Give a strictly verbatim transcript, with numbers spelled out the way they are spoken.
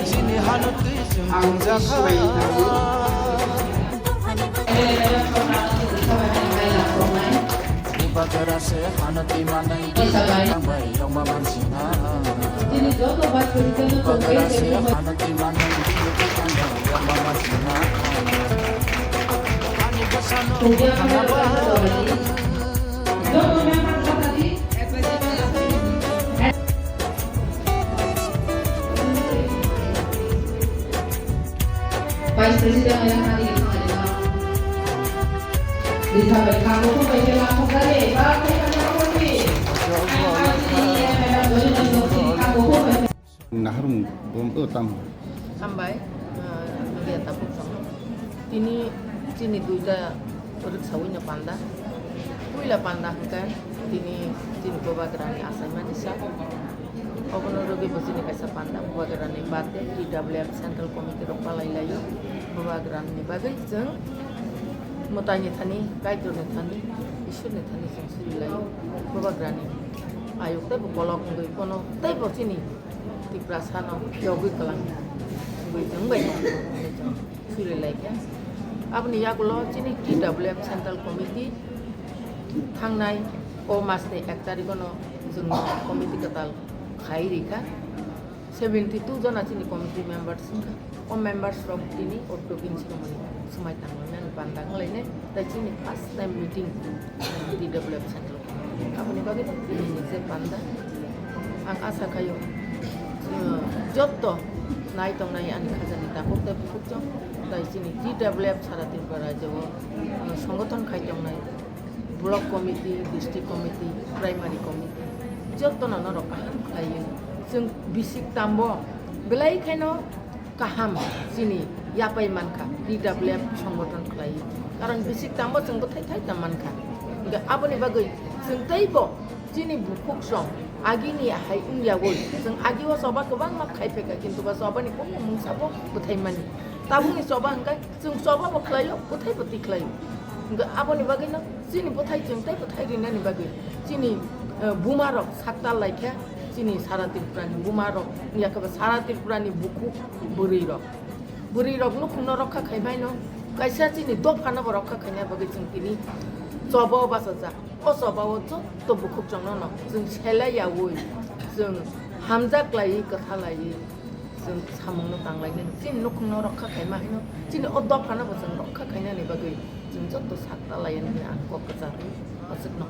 Chini hano twi chwng thwngjakha. Bubagra se hano twi manai tangbai yongma mansina. Bubagra se hano twi manai tangbai yongma mansina. Ani bwsano thangnabai. Vice President Ayang Hari Khangalina. Ritha bai kha buphang bai khe laphok jani, ba khe kha buphang bai. Ang kha chini madam Dolina Joshi kha buphang bai. Naharung bom o tam. Hambai, ah, media tabuk tong. Tini chini duita rwksaui no panda. Puila panda hwnkhe tini chini bubagrani achaimani sa. Obono rwgwi bo chini kaisa panda bubagrani birthday T W F Central Committee rok palai laio. Bubagrani bagwi chwng mwtaini thani, Kaitorni thani, Ishwarni thani chwng suri laio. Bubagrani ayuk tei bo kolok wngwi bono tei bo chini Tiprasano phiyogwi kwlang wngwi chwng bai tong, wngwi chwng suri lai kha. Aboni yagulo chini T W F Central Committee thangnai o masni ek tarikh no chwng committee kwtal khai rikha. Seventy two jona chini committee members wngkha. O members rok tini o token swrwngmani swmai tangmani panda wnglainai. Tai chini first time meeting T W F Central. Aboni bagwi tini je panda. Ang asa khaio, uh, jotto nai tongnai ani khajani tabuk tei bukhuk chwng. Tai chini T W F sara Tripura rajyo o, uh, songothon khai tongnai. Block committee, district committee, primary committee, jotono norok kaham khlaiwi. Chwng bisik tambo belai kheno kaham chini yapai mankha, T W F songbothon khlaiwi. Karon bisik tambo chwng bwthai thai tam mankha. Hwnkhe aboni bagwi chwng teibo chini bukhuk song agini hai wngyawi chwng agi o choba kwbangma khai phaikha, kintu ba chobani kunu mungsa bo bwthai mani. Tabukni choba hwnkhe chwng choba bo khlaio, bwthai bo twi khlaio. Hwnkhe aboni bagwino chini bwthai chwng tei bwthai rinani bagwi chini, eh, buma rok saktal laikha, chini sara Tripura ni buma rok, yakhe ba sara Tripura ni bukhuk bwrwi rok. Bwrwi rok nukhung no rokha khai baino, kaisa chini dopha no bo rokha khaina bagwi chwng tini choba o bachajak. O choba o jotto bukhuk chwng no no chwng selai yaui, chwng hamjak laiwi, kwtha laiwi. Chwng samungno tanglainani, chini nukhungno rokha khaima hino, chini o dophano bo chwng rokha khainani bagwi chwng joto sakta lainani ang kok kwchar aswkno.